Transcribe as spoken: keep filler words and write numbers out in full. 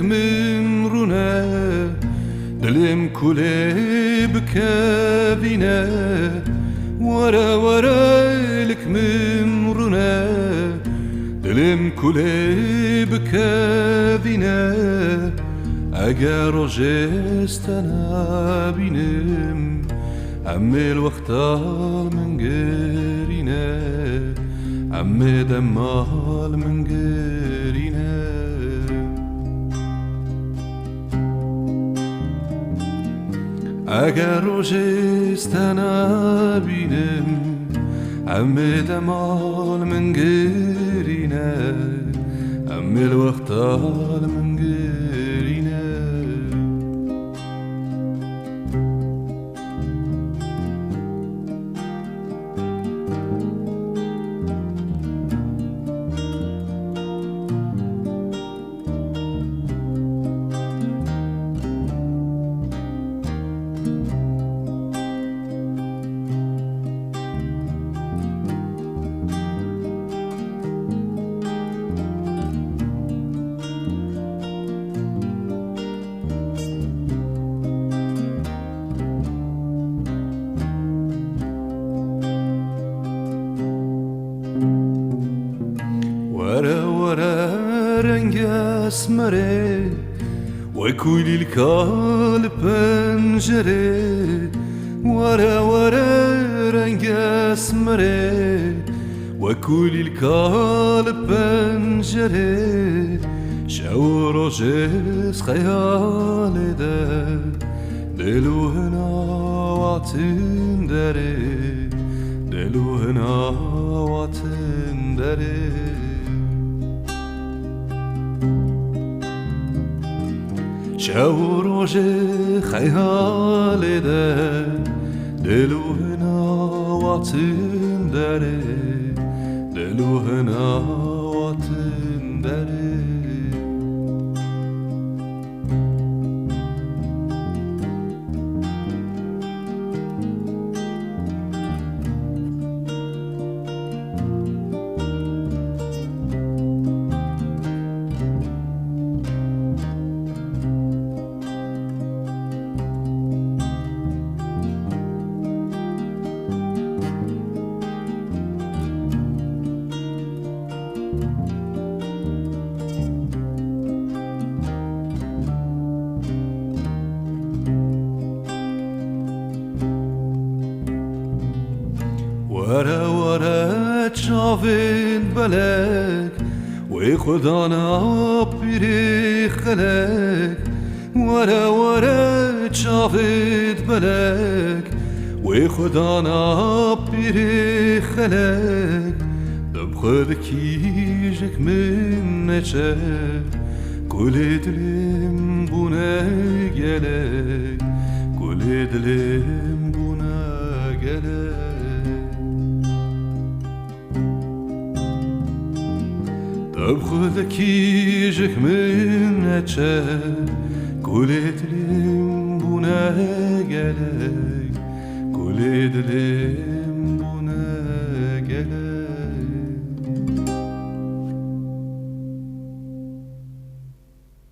Min rûne, dilê min kulê bikevîne. Were were lik min rûne, dilê min kulê bikevîne. Eger rojê ez te nebînim, em ê li wexta li min girîne, em ê dema li min girîne. Eger rojê ez te nebînim, em ê dema li min girîne, em ê li wexta li min girîne. Were were rengê esmerê, wekû lîlka li pencerê. Were were rengê esmerê, wekû lîlka li pencerê. Şev û rojê ez xeyalê de, dil û hina watin derê, dil û hina watin derê. Şev û rojê xeyalê de, dil û hina watin derê, dil û hina watin derê. Were were çavên belek, wê xwe dana pîrê xelek. Were were çavêt belek, wê xwe dana pîrê xelek. Dib xwe dikî jik min neçe, kulê dilê min bûne gelek, kulê dilê min bûne gelek. Dib xwe dikî jik min neçe, kulê dilê min bûne gelek, kulê dilê min bûne gelek.